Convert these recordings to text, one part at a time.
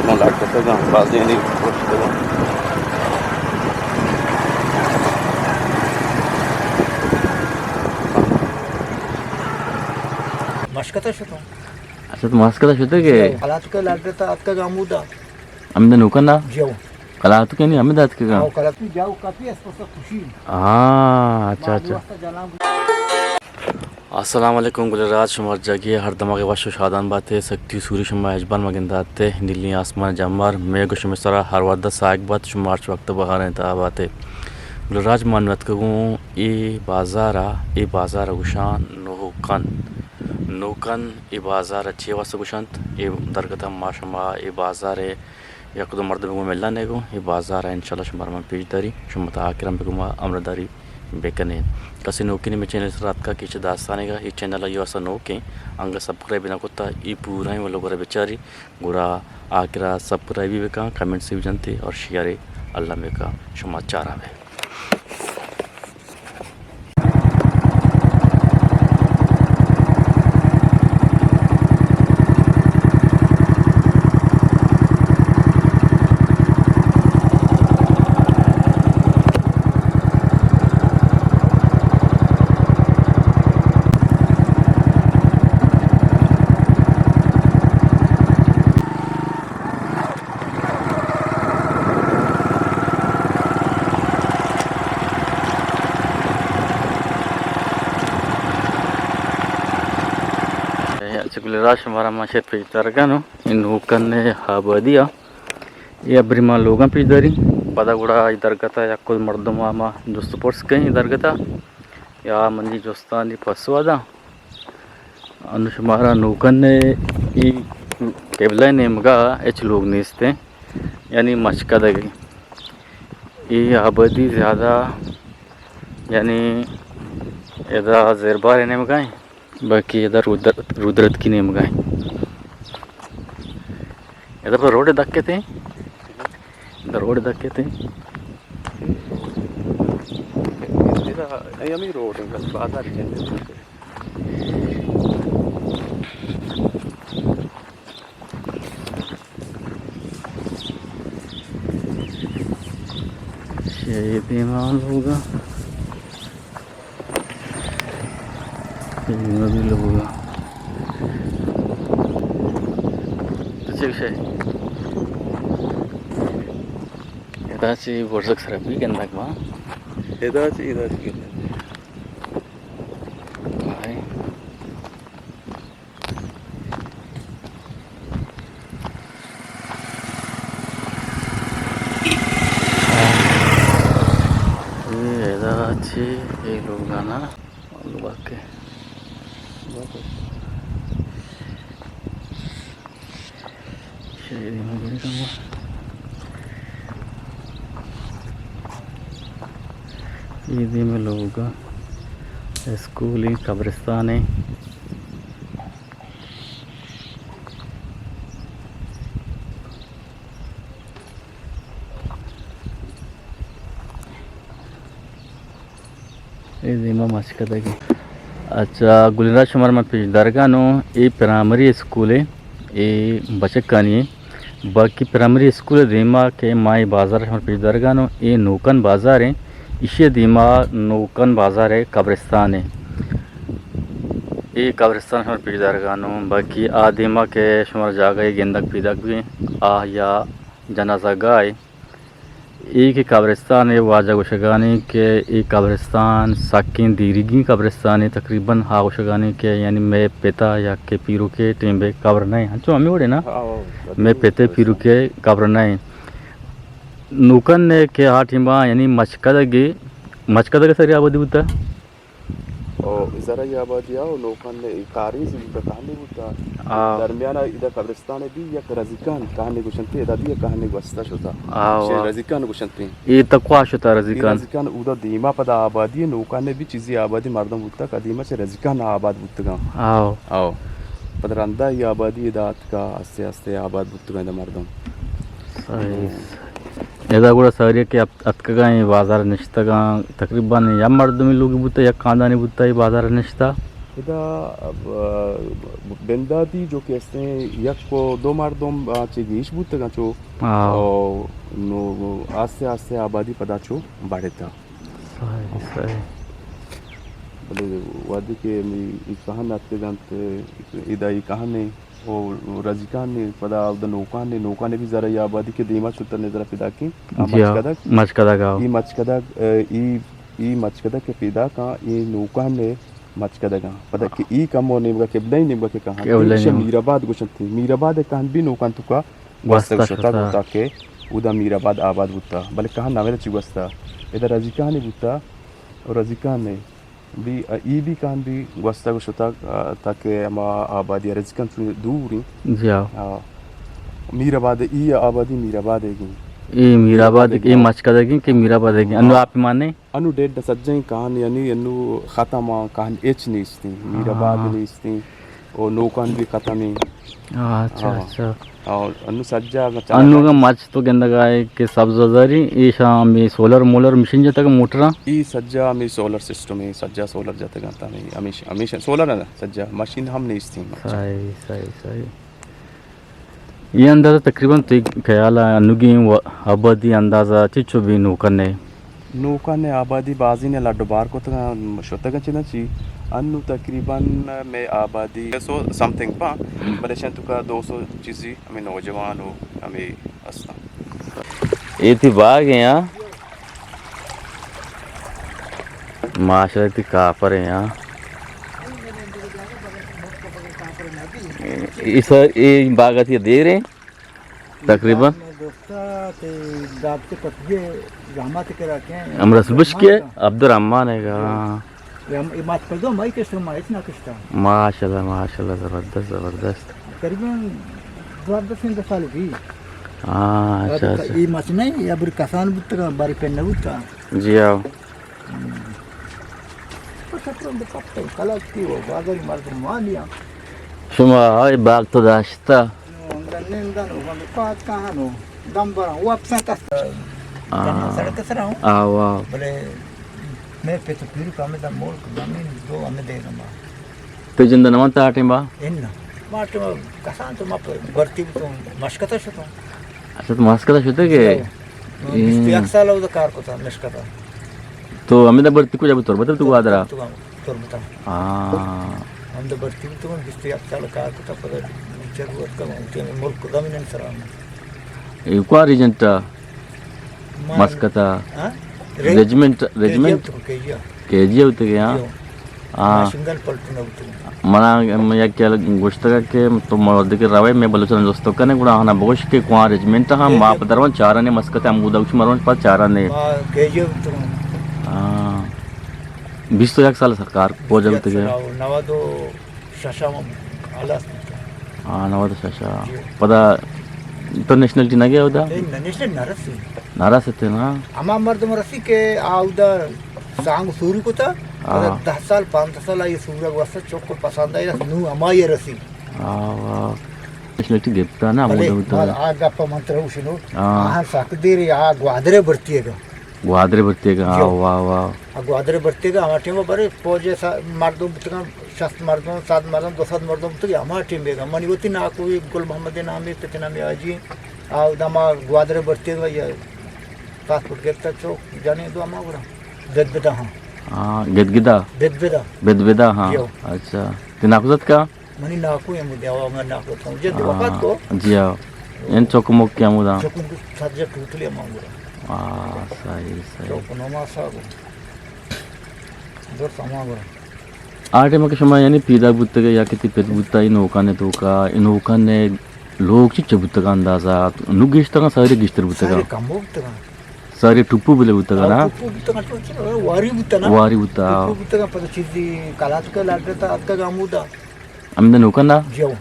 ما لٹ کتگاں، بازینے پرشتگاں۔ مشکتا شتوں۔ اچھا، تو مشکتا شتے کہ؟ جی، حالات کا لٹ رہتا، آپ کا گامودا۔ ہمدا نوکنا؟ جی ہو۔ کلات کنی ہمدا اتکگاں؟ ہاں، کلات۔ جاؤ کافی اس پس خوشی۔ ہاں، اچھا، اچھا۔ السلام علیکم گل راج، شما ہر جاگہ ہر دماغ وش و شادان باتے، سکتی سوری شما ہچبر مگنداتے، نیلی آسمان جمبر، میگ و شمے سرا ہر وھد ساہگ بات، شما ہرچ وقت بہاریں تہا باتے۔ گل راج، ما نو اتکگوں اے بازارا، اے بازارا گوشاں نوکن۔ نوکن اے بازارا چے واسطہ گوشنت؟ اے درگتا ما شما اے بازارے یک دو مردم گوں ملان ئے گوں، اے بازار ءَ انشاءاللہ شمارا من پیش داری، شما تا آخر ہم بگوں ما ہمراہ داری بکنیں۔ کسے نوکیں مئے چینل سرا اتکا کہ چہ داستانیگا، اے چینل ءَ یو اسا نوکیں، انگا سبسکرائب نہ کتا، اے پورائیں ولو گورا بچاری، گڑا آخرا سبسکرائب بھی بکن، کمنٹس بھی جنتے اور شیئر اللہ بکن، شما چارا بے۔ اچھا، گل راج، شمارا ما شے پیش دارگا نو، اے نوکن ءِ آبادی ءَ، اے ابری ما لوگاں پیش داری، پدا گڑا اے درگت ءَ یک مردم ءَ ما جست پرس کئیں اے درگت ءَ، یا منی جستانی پسو ءَ داں۔ انوں شمارا نوکن ءِ اے قبلہ ءِ نیمگا ہچ لوگ نیست ایں، یعنی مچکدگ ایں۔ اے آبادی زیادہ یعنی ادا زیربار ءِ نیمگا ایں، باقی ادا رودر-، رودرتکی نیمگا ایں۔ ادا پر روڈ دکتے، ادا روڈ دکتے۔ ادا، اے ہمیں روڈ ایں، بس بازار چلتے۔ شے دیما لوگا۔ شے دیما بھی لوگا۔ تو چل شے۔ ادا چی برزک سرپی گندگ ما۔ ادا چی، ادا چی گندگ۔ آئے۔ اے ادا چی، اے لوگانا، لوگا کے۔ شہری مدرسہ۔ اے دیم لوگا اسکول ایں، قبرستان ایں۔ اے دیما مچکدگ ایں۔ اچھا، گلین راج، شمارا من پیش دارگا نوں، اے پرائمری اسکول ایں، اے بچکانی ایں۔ باقی پرائمری اسکول ءِ دیما کہ ما اے بازار شمارا پیش دارگا نوں، اے نوکن بازار ایں، ایشی ءِ دیما نوکن بازار ءِ قبرستان ایں۔ اے قبرستان شمارا پیش دارگا نوں، باقی آ دیما کہ شمارا جاگہ اے گندگ پیداک بی، آ یا جنازہ گاہ ایں۔ اے کہ قبرستان ءِ واجہ گوشگانی کہ اے قبرستان سکیں دیریگیں قبرستانے، تقریباً ہا گوشگانی کہ یعنی مئے پتا یا کہ پیروکے ٹیمبے قبر نہ ایں۔ انچو ہمے وڑے نا؟ ہاں، ہاں، مئے پتے پیروکے قبر نہ ایں۔ نوکن ءِ کہ آ ٹیما یعنی مچکدگے، مچکدگ سری آبادی بوتا؟ او، زرعی آبادی ءَ و نوکان ءَ کاریز بوتا، کہنے بوتا۔ آ۔ درمیان ءَ ادا قبرستان بی یک رزیکان، کہنے گوشنتے، ادا بی یک کہنے گوستا شتا۔ آ، چہ واہ۔ رزیکان گوشنتے۔ اے تکوا شتا اے رزیکان۔ رزیکان اودا دیما پدا آبادی، نوکان بی چیزی آبادی مردم بوتا، قدیما چہ رزیکان آباد بوتگاں۔ آ۔ آ۔ پدا رندا ای آبادی ادا اتکا، آستے آستے آباد بوتگاں ادا مردم۔ صحیح۔ ادا گڑا ساری کہ ات-، اتکگاں اے بازار نشتگاں، تقریباً یک مردمی لوگی بوتا، یک خاندانی بوتا اے بازار نشتا۔ ادا، آ، بنداتی جو کہ استیں یک و دو مردم، آ، چہ گیش بوتگاں چو، آ۔ آ، نو آستے آستے آبادی پدا چو بڑھتا۔ صحیح، صحیح۔ بلے وہدے کہ ہمے اے کہن اتکگ انت، ادا اے کہن ء و رزیکان ء پدا اودا نوکان ء، نوکان ء بھی ذرا اے آبادی کہ دیما شتر نظر پیداکیں، آ جی ہاں، مچکدگ۔ مچکدگ، آ۔ اے مچکدگ، اے، اے مچکدگ کہ پیداکاں، اے نوکان ء مچکدگاں۔ پدا کہ اے کمو نیمگا، قبلہ نیمگا کہ کہن، قبلہ ایشاں نیمگا۔ میر آباد گوشنت۔ میر آباد ء کہن بھی نوکان توکا گوستہ گوستہ شتہ شتہ۔ گوتا کہ اودا میر آباد آباد بوتا۔ بلے کہن ہمیدا چی گوستہ؟ ادا رزیکان ء بوتا، و رزیکان ء بھی، ای بھی کہن بھی گوستگ و شتگ، آ، تاکہ ہما آبادی ء رزیکان چون دور انت۔ جی ہاں۔ آ، میر آباد، ای آبادی میر آباد ء گی۔ ای میر آباد، ای مچکدگیں کہ میر آباد ء گی۔ انو ہاں۔ آپ مانے؟ انو ڈیڈ سجہیں کہن، یعنی انو ختم آں، کہن ہچ نیستیں۔ میر آباد ہاں۔ نیستیں۔ و نوکان بھی ختم ہیں۔ اچھا، ہاں۔ اچھا۔ اور انو سجا انو گا مچ تو گندگا ہے کہ سبز زری، ایشاں ہمیں سولر مولر مشین جتگ، موٹراں؟ ای سجا ہمیں سولر سسٹم ہے، سجا سولر جتگ انت ہمیں، ہمیش-، ہمیش سولر ہے نا، سجا مشین ہم نیستی۔ صحیح، صحیح، صحیح۔ یہ اندازہ تقریباً تئی خیال ہے انوگیں و آبادی اندازہ چچو بھی نوکن ہے؟ نوکان ء آبادی بازیں ء لڈ و بار کتگ انت، شتگ انت چداں چی۔ انو تقریباً مئے آبادی سو سم تھنگ باں، بلے شن توکا دو سو چیزی ہمیں نوجوان و ہمیں ہستاں۔ اے تئی باغ ہیں، ہاں؟ ماشاءاللہ، تئی کاپر ہیں، ہاں؟ اے سر، اے باغ تئی دیر ہیں؟ تقریباً۔ ہم رسول بخش کے عبدالرحمان ہے گا۔ ہاں۔ یہ ہم، یہ مات پردو ہماری کشت، ہم اتنا کشتا۔ ماشاءاللہ، ماشاءاللہ، زبردست، زبردست۔ تقریباً دوازدہ سیزدہ سال بھی۔ ہاں، اچھا، اچھا۔ یہ مات نہیں، یہ بری کسان بوتا، باری پن بوتا۔ جی ہاں۔ ہم۔ پس اترم بکپتم، کلاچ کی و بازاری مردم وانیا۔ شما ہائی باغ تو داشتا؟ نو، اندر نندن، و من پاد کہانو، دم بران، واپساں کس۔ آ۔ دنیا سڑک سرا ہوں۔ آ، واہ۔ بلے میں پت پیرو کا ہمیں دم مول کو زمین دو ہمیں دے گما۔ تو جند نہ وانتا آ ٹیم با؟ ان۔ ما ٹیم کسان تو ما پ-، بھرتی بوتوں، مشکتا شتوں۔ اچھا، تو مشکتا شتے کہ؟ ہاں، بیست و یک سال اودا کار کتا، مشکتا۔ تو ہمیدا بھرتی کجا بوت؟ تربت تو گوادرا؟ تو تربتا۔ ہاں۔ ہمیدا بھرتی بوتوں، بیست و یک سال کار کتا، پدا چل وقت کا، ملک خدا میں نہیں سرا۔ اے کوا ریجنٹ؟ ما-، مسکت ء؟ ہاں؟ رے-، رجمنٹ، رجمنٹ؟ کے جی ایف تو کے جی ایف۔ کے جی ایف تو کے، ہاں؟ جو۔ ہاں۔ ما سنگل پلٹون ء بوتگ۔ منا یک کل گوشتگ کہ تو مرد کے روے، میں بلوچستان دوستو کنے، گڑا ہنا بگوش کہ کواں رجمنٹ ہاں، کے جی ایف۔ ما پہ درون چارنے مسکت ہم بودا، اچ مرون پہ چارنے۔ ما کے جی ایف بوتگ۔ ہاں۔ بیست و یک سال سرکار پوجا بیست و یک بوتگ۔ سال، نود و ششا من ہلاس بوتوں۔ ہاں، نود و ششا۔ جی۔ پدا تو نیشنلٹی نہ گیا اودا؟ اے نہ، نیشنل نہ رسی۔ نہ رستے نا؟ ہما مردم رسی کہ آ اودا سانگ سوری کتا، ہاں۔ پدا دہ سال، پانزدہ سال آئی سورگ واسطہ چوک پسند آئی، نو ہمائی رسی۔ ہاں، واہ۔ نیشنلٹی گپتا نا، بلے، ہمودا ہوتا۔ آ گپا من ترا گوشنو۔ ہاں۔ آہاں سک دیر آ گوادر بھرتی گا۔ گوادر بھرتی گا، جی۔ واہ، واہ۔ آ گوادر بھرتی گا، ہما ٹیم برے فوج سا-، مردم بوتگاں، شست مردم، صد مردم، دو سد مردم بوتگی، ہما ٹیم بیگا۔ منی وتی ناکو گل محمد نامی، پت نامی آجی، آ دما گوادر بھرتی گا، یا پاسپورٹ گرتا چو، جانے دو ہما گرا۔ بد بدا ہاں۔ ہاں، گد گدا؟ بد بدا۔ بد بدا، ہاں۔ جی۔ اچھا۔ تی ناکو زد کا؟ منی ناکو ہمودے، آ، من ناکو تھا، جد وفات کو۔ جی ہاں۔ ان چوک موک کے ہمودا؟ چوک موک سجا ٹوٹلی ہم ہمودا۔ آ، صحیح، صحیح۔ چوک نما صاحب۔ در سما گورا۔ آ ٹائم کہ شما یعنی پیدا بوتگے یا کہ تی پت بوتا، ای نوکانے توکا، ای نوکانے لوگ چچ بوتگا اندازہ؟ نو گیشتگا، ساری گیشتر بوتگا؟ ساری کم بوتگا۔ ساری ٹپو بلے بوتگا نا؟ ٹپو بوتگا، ٹپو واری بوتا نا؟ واری بوتا۔ ٹپو بوتگا، پتہ چیزی کلات کے لگتا، اتکا ہمودا۔ ہمدا نوکا نا؟ جیو۔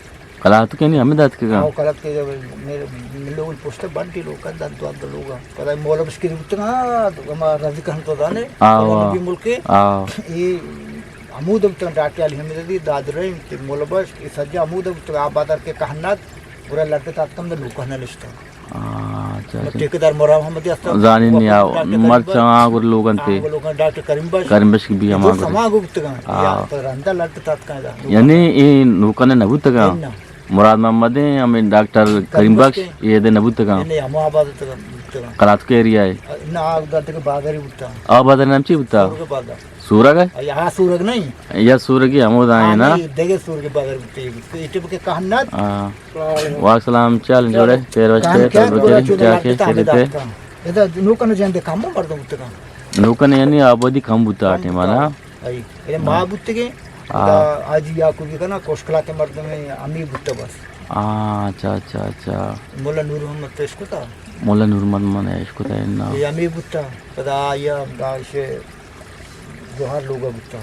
کلات کے نہیں، ہمدا اتکگا؟ ہاں، کلات کے جب میرے لوگ پوسٹ بنتی لوگ کا، دن تو اندر لوگ۔ پتہ مولا مشکل بوتگا، ہما رزق ہم تو دانے۔ آ، پتہ واہ۔ نبی ملک کے۔ آ۔ یہ ہمود بوتگا، ڈاکٹر علی حمید دی، داد رحیم، تے مولا بخش، یہ سجا ہمود بوتگا، آبادار کے کہنات، پورا لڑکے تاتکم دے لوگ کہنا لشتا۔ آ، اچھا، اچھا۔ ٹھیکیدار مراد محمد است۔ زانی نیا، ڈاکٹر کریم بخش۔ مرچاں آ گر لوگن تے۔ آ گر لوگن ڈاکٹر کریم بخش۔ کریم بخش بی ہما گر۔ سما گو بوتگاں۔ آ۔ یا تو رندا لٹ تاتکاں دا۔ یعنی اے نوکانے نہ بوتگاں؟ نہ۔ مراد محمد ایں، ہمیں ڈاکٹر کریم بخش، اے دے نہ بوتگاں؟ نہ، ہما آباد بوتگاں۔ کلاتک ایریا ہے۔ نہ، آ دگہ بازاری بوتا۔ آ بازار نام چی بوتا؟ سورگ بازار۔ سورگ ہے؟ آ، ہاں، سورگ نہیں۔ یا سورگی ہمودا ہے نا؟ نہیں، دگہ سورگ بازار بوتا۔ ایٹے بکے کہن نہ۔ ہاں۔ وعلیکم السلام، چل جوڑے، پیر وچ کہن تے، کیا تو بکے، کیا کیا کھیلتے؟ ادا نوکن جندے کم مردم بوتگاں۔ نوکن یعنی آبادی کم بوتا آ ٹائم نا؟ آئی، اے ما بوتگیں، آ۔ ادا حاجی یعقوبی کنا کوشکلا کے مردم ہے، امی بوتا بس۔ آ، اچھا، اچھا، اچھا۔ مولا نور محمد پیش کتا۔ مولا نور محمد من پیش کتا ہے نا۔ اے امی بوتا، پدا آیا داعش جوہر لوگا بوتا۔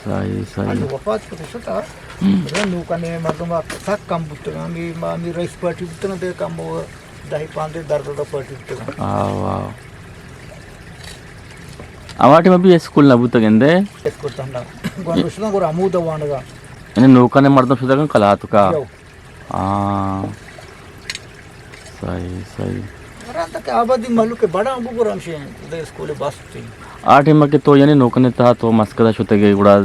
صحیح، صحیح۔ انو وفات کتا شتا۔ ہم۔ اے نوکنے مردم سک کم بوتا، امی، ما امی رئیس پارٹی بوتا، دے کم ہو۔ دہی پاندے درد دا پارٹی بوتگاں۔ آو، آو۔ ہما ٹائم ابھی اسکول نہ بوتگ اندے؟ اسکول تہنا۔ گون رشتہ گور ہمود وانگا۔ یعنی نوکانے مردم شدگاں کلاتکا۔ یو۔ ہاں۔ صحیح، صحیح۔ رندا کہ آبادی مہلوک بڑا بو گور ہمشے دے اسکول بس تھی۔ آ ٹائم کہ تو یعنی نوکانے تہا تو مسکدا شتگے گڑا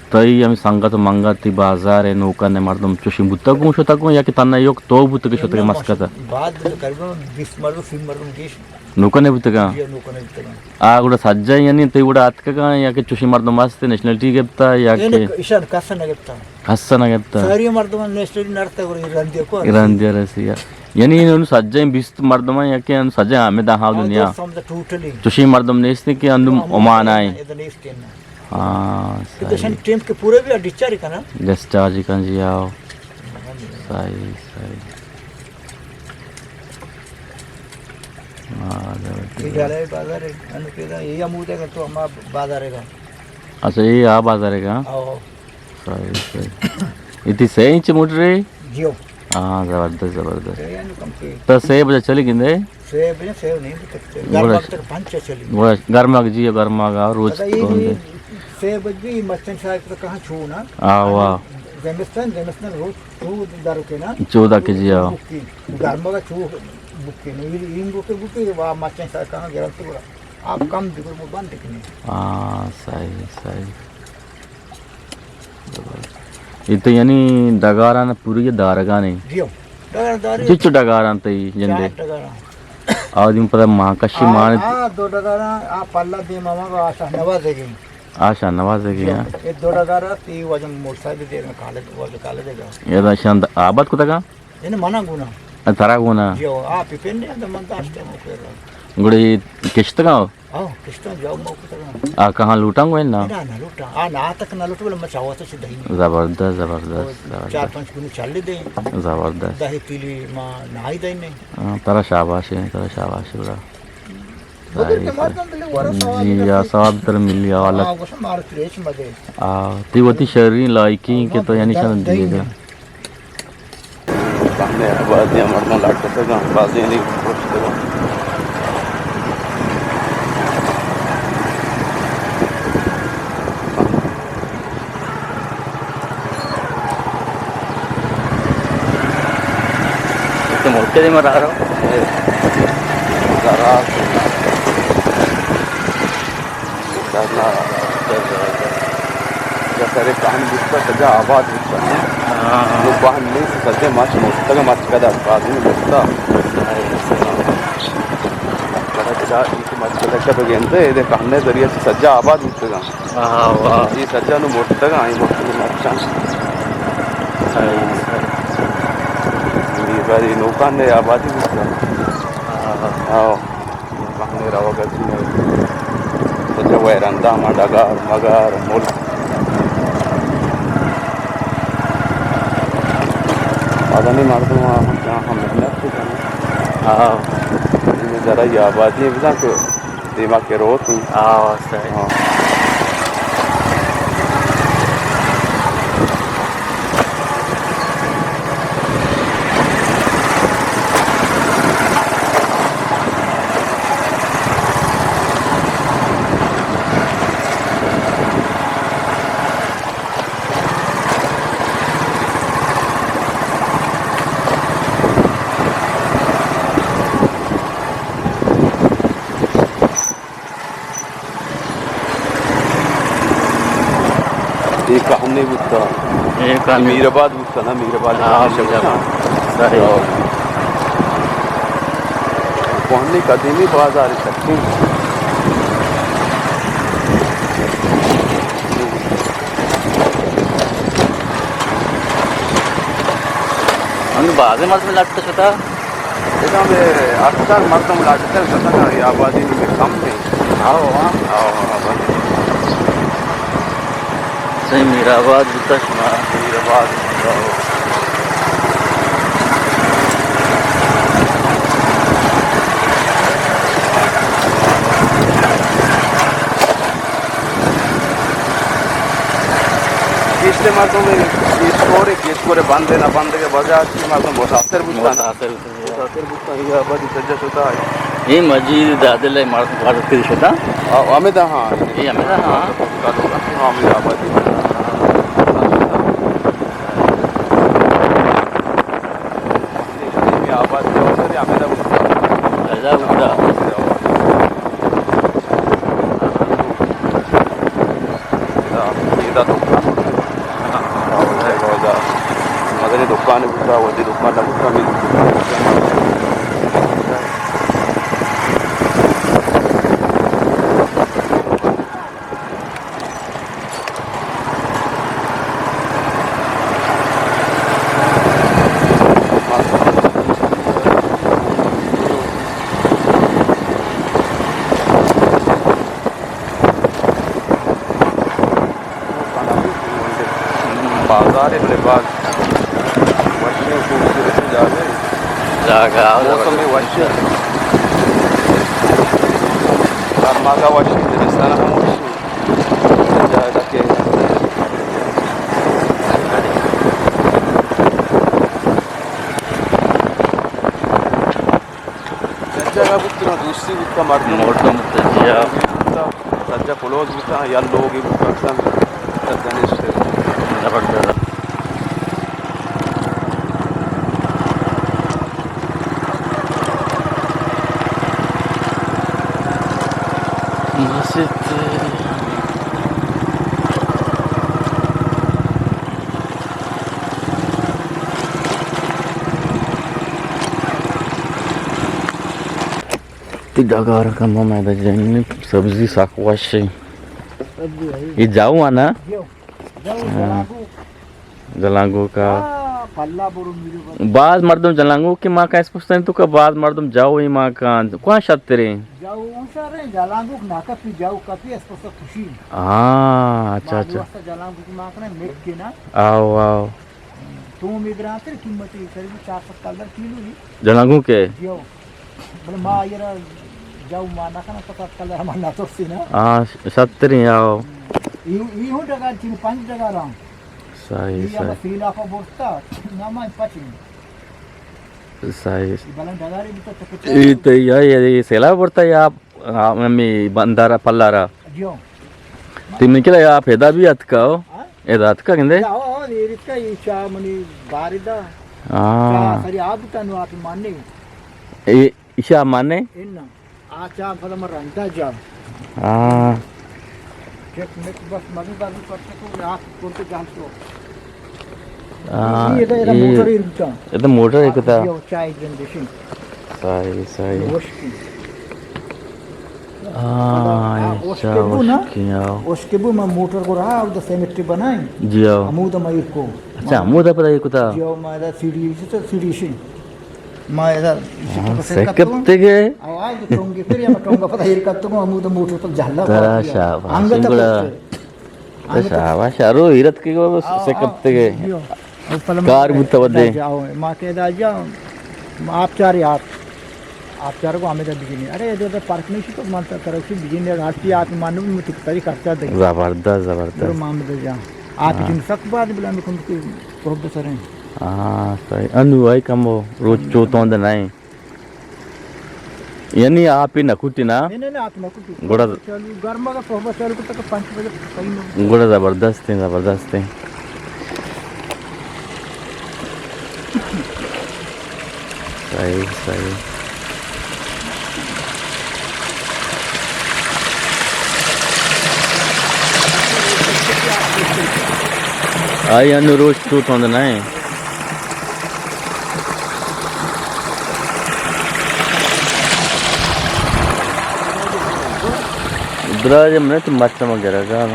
تئی ہمے سنگت و منگت، تئی بازار ء نوکان ء مردم چوشیں بوتگ گوں شتگ گوں، یا کہ تھنا ایوک تو بوتگ ئے شتگ ئے مسکت ء؟ بعد تقریباً بیست مردم، سی مردم گیش۔ نوکان ء بوتگ آں؟ جی، نوکان ء بوتگ آں۔ آ گڑا سجا یعنی تئی گڑا اتکگ آں یا کہ چوشیں مردم است نیشنلٹی گپتا یا کہ؟ ایشان کس نہ گپتا۔ کس نہ گپتا۔ ساری مردم نیشنلٹی نرتا گڑا رندی کو۔ رندی رسی۔ یعنی انو سجا بیست مردم یا کہ انو سجا ہمے دہا دنیا؟ ٹوٹلی۔ چوشیں مردم نیست کہ انو عمان آئیں؟ ہاں، صحیح۔ ٹیم کہ پورے بھی ڈسچارج کنا؟ ڈسچارج کن جی، آؤ۔ صحیح، صحیح۔ ہاں، یہ جالے بازار ہے، انو پیدا، یہ امود ہے تو ہما بازار ہے گا۔ اچھا، یہ آ بازار ہے گا؟ آؤ۔ صحیح، صحیح۔ یہ تئی سئے انچ موٹر ہے؟ جیو۔ ہاں، زبردست، زبردست۔ تو سئے بجے چلی گندے؟ سئے بجے، سئے نہیں بجے تک۔ گرماگ تک پنچ چلی۔ گڑا گرماگ جی، گرماگ آ روچ تو دے۔ سئے بج بھی مچن شاید تو کہاں چھو نا۔ آ، واہ۔ زمستان، زمستان روچ تو در کے نا۔ چودا کے جی، آ۔ بکی۔ گرماگ چو بکی۔ نہیں، این بکی، بکی، واہ، مچن شاید کہاں گرم تو گڑا۔ آپ کم دکر بند کنی۔ ہاں، صحیح، صحیح۔ اے تو یعنی ڈگاران پوری دارگانے۔ جیو۔ ڈگار داری۔ چچو ڈگاران تئی جندے؟ چار ڈگاران۔ آ دیم پدا ماں کشی آ، مان۔ آ دو ڈگاران، آ پلا دیم آ آ شاہنواز ہے گی۔ آ شاہنواز ہے گی، جیو۔ ہاں۔ اے دو ڈگاران تی وجہ موٹر سائیکل دے کالے، وجہ کالے دے گا۔ اے دا شان آباد کتگا؟ یعنی منا گونا۔ اے ترا گونا؟ جیو، آ پی پین نے من داشتہ مو کر۔ گڑی کشتگا؟ ہاں، کشتاں جاؤ موقع تک۔ آ کہاں لوٹاں گوئے نا؟ نہ، نہ لوٹاں۔ آ نہ تک نہ لوٹ بلے میں چاہوا تو چھ دہی۔ زبردست، زبردست، زبردست۔ چار پنچ گنی چل دے۔ زبردست۔ دہی تیلی ما نہ آئی دے نے۔ ہاں، ترا شاباش ہے، ترا شاباش ہے بڑا۔ بودر کے مردم بلے ورا ثواب جی، یا ثواب تر ملی آ، ہاں، والا۔ وہ سب مار تریش مدے۔ آ، تی وتی شرین لائکی کہ تو یعنی شان دیگا۔ سامنے آبادی ءَ مردم لٹتگ اَنت، بازینے پرشتگ اَنت۔ تو ملک دیما رہ رہا ہو؟ اے، ذرا خطرناک۔ یا سرے کہن بوتگ، سجا آباد بوتگ۔ ہاں۔ نوں کہن نیست، سجے مچ مرتگ، مچ کدا بازی مرتا۔ کدا کدا انت مچ کدا کدا گندے، اے دے کہنے ذریعہ سے سجا آباد بوتگ۔ ہاں، واہ۔ اے سجا نوں مرتگ، اے مرتگ مچاں۔ صحیح، صحیح۔ اے باری نوکان نے آبادی بوتگ۔ ہاں۔ ہاں۔ کہنے روگ ءَ چی نہ، سجہ ویران داما ڈگار مگار ملک۔ مدنی مردم ہم، ہم محنت بکنت۔ ہاں۔ ذرا یہ آبادی بزن کہ دیما کہ روت۔ ہاں، صحیح۔ ہاں۔ کہنے بوتا۔ اے کہنے۔ میر آباد بوتا نا، میر آباد ہاں، کہنے میر آباد۔ بوتا۔ صحیح۔ کوہنی قدیمی بازار سکیں۔ ہم بازیں مردم لٹ شتا۔ ادا ہمے اکثر مردم لڈتر شتگ، اے آبادی نوں کم ایں۔ ہاؤ، ہاں۔ ہاؤ، ہاں، بس۔ صحیح، میر آباد بوتا شما۔ میر آباد بوتا۔ گیشتر مردم اے اسٹور، اسٹور بند نہ بند کے وجہ چی مردم متاثر بوتا۔ متاثر بوتا۔ متاثر بوتا، اے آبادی سجا شتا۔ اے مسجد دادل اے مردم کار کری شتا۔ آ، ہمیں دا ہاں۔ اے ہمیں دا ہاں۔ ہمیں آبادی۔ اے آبادی ہمیں دا بوتا۔ اے دا بوتا۔ ادا، ادا دکان۔ ادا مزنیں دکانے بوتا، وتی دکان نہ بوتا، ہمے دکان۔ بازار ہے، بلے باز وشیں خوبصورت جاگہ ہے۔ جاگہ ہے، موسم زبردست۔ وشیں۔ گرما کا وشیں، زمستان کا وشیں۔ جاگہ کہ سجا بوت، دوستی بوت، مردم مردم بوت، جی ہاں۔ سجا کلوز بوت، یا لوگ بوت، اصلاً سجا نشتے۔ زبردست۔ مسجد۔ تئی ڈگار کمو میدہ جنین سبزی سک وش ایں۔ سبزی ہے۔ اے جاؤ آنا؟ جاؤ، جاؤ، ہاں۔ جلانگو۔ جلانگو کا۔ ہاں، پلا برو میرے بس۔ باز مردم جلانگو کہ ما کا اس پستن تو کا باز مردم جاؤ ہی ما کا۔ کون شتریں؟ جاؤ اون شریں، جلانگو نہ کپی، جاؤ کپی اس پست خوشی۔ ہاں، اچھا، ما اچھا۔ دوست جلانگو کی ما کنا مک کے نا۔ آؤ، آؤ۔ تو میگرانتر قیمتی قریب چار سو کلدار کیلو ہی۔ جلانگو کے؟ جیو۔ بلے ما آئی را جاؤ ما نہ کناں، پتہ کلدار ما نہ ترسی نا۔ ہاں، ش-، شتریں آؤ۔ ای، ای ہوں ڈگار چین پنج ڈگار ہوں۔ صحیح، ای ہم صحیح۔ سیلا پا برتا، نہ ما پچیں۔ صحیح۔ ای بلند ڈگارے بیتا تک۔ ای تو یا، یا، یا سیلا برتا یا آپ، آ، ہمیں بندارا پلارا۔ جیو۔ تئی من کلا یا پیدا بھی اتکا ہو؟ ہاں؟ ادا اتکا گندے؟ یا، ہو، ہو، یہ ریتکا، یہ چا منی باردا۔ ہاں۔ چا سری آب بوتا نو آپ مانے۔ اے، ایشا مانے؟ ان آ چا پدا من رندا جا۔ ہاں۔ چیک مک بس مزے دار بھی پڑتا تو آپ کرتے جان تو۔ ہاں، یہ ادا، ادا اے، موٹر ہی رکتا۔ ادا موٹر ہی کتا۔ یہ چائے جنریشن۔ صحیح، صحیح۔ یہ وش کی۔ ہاں، ہاں، اے وش چا کے بو نا؟ وش کی، ہاں۔ وش کے بو، ما موٹر کو رہا، ادا سیمنٹ بنائیں۔ جی ہاں۔ ہمود ما ایر کو۔ اچھا، ہمود پدا ایر کتا۔ جی ہاں، ما ادا سیڑھی، سیڑھی شی۔ ما ادا ہاں، سکپتگے۔ آواز ٹونگے پھر یا ما ٹونگا پدا ایر کتگو، ہمود موٹر پر جہلا ترا کاٹیا۔ شاباش، انگت گڑا۔ پھر۔ تو شاباش، شارو ہیرت کے گو آؤ، سکپتگے۔ آؤ، جیو۔ او پلم کار بوتا ودے۔ جاؤ، ما کہ ادا جاؤ، ما آپ چارے آپ۔ آپ چارے کو ہمیں دا بجنی۔ ارے، ادھر تو پارک نہیں سی تو من تا کرو سی بجنی، اگر ہر چیز آپ مان لو، مجھے تک تاری خرچہ دے۔ زبردست، زبردست۔ برو ما ہمیں دا جاؤ۔ آپ ہاں۔ جن سک بعد بلا میں کن کے تو بسریں۔ ہاں، صحیح۔ انو آئی کم ہو، روچ چو تو اندر نہیں۔ یعنی آپ ہی نہ کٹی نا؟ نہیں، نہیں، نہیں، آپ نہ کٹی۔ گڑا چالو، گرم اگر صحبہ چالو کو تک پانچ بجے صحیح نہ۔ گڑا زبردست ہیں، زبردست ہیں۔ صحیح، صحیح۔ آئی انو روچ تو تند نہ ایں۔ دراج من تو مچ ما گرگا۔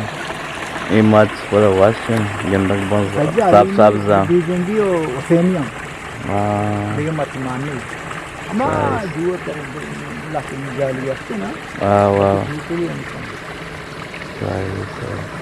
اے مچ پورا وش ایں، گندگ بن سجا سبز سبز ایں۔ بیزندی و حسینی ایں۔ ہاں۔ دیگہ مچ مان نہیں۔ اما صحیح۔ جو تر لکن جالی است نا۔ آ، واہ۔ جو تو یہ نہیں۔ صحیح، صحیح۔